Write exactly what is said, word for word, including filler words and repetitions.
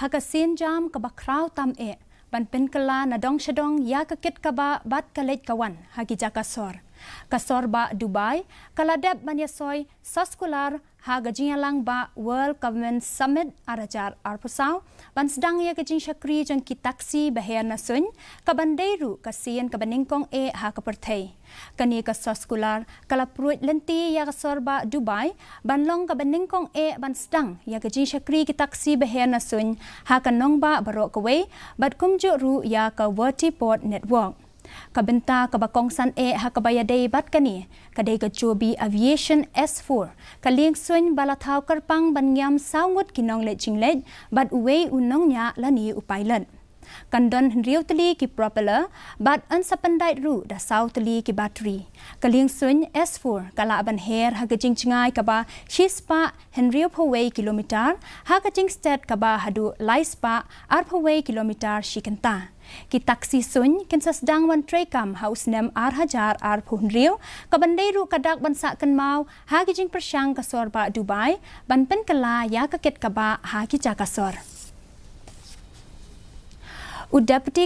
Ha ka sienjam kaba khraw tam eh ban pynkylla na dong sha dong ïa ka kit ka bah bad ka leit ka wan ha ki jaka sor, ka sor bah Dubai ka la dep ban ïasoi soskular ha ka jingïalang bah World Government Summit ar hajar arphew saw ban sdang ïa ka jingshakri jong ki taxi ba her na suiñ, kaban dei ruh ka sien kaba nyngkong eh ha ka pyrthei. Kane ka soskular ka la pruid lynti ïa ka sor bah Dubai ban long kaba nyngkong eh ban sdang ïa ka jingshakri ki taxi ba her na suiñ ha ka nongbah baroh kawei, bad kumjuh ruh ïa ka Vertiport Network. Ka bynta kaba kongsan eh ha kaba ïadei bad kane ka dei ka Joby Aviation S four, ka liengsuiñ ba la thaw kyrpang ban ngiam saw ngut ki nongleit jingleit bad uwei u nongñiah lane u pilot. Kan don hynriew tylli ki propeller bad yn sa pyndait ruh da saw tylli ki battery. Ka liengsuiñ S four ka lah ban her ha ka jingjngai kaba shispah hynriewphew wei kilometer, ha ka jingsted kaba haduh laispah arphew wei kilometer shi kynta. Ki taxi suiñ kin sa sdang wan treikam ha u snem ar hajar arphew hynriew, kaban dei ruh ka dak ban sah kynmaw ha ki jingpyrshang ka sor bah Dubai ban pynkylla ïa ka kit ka bah ha ki jaka sor. U Deputy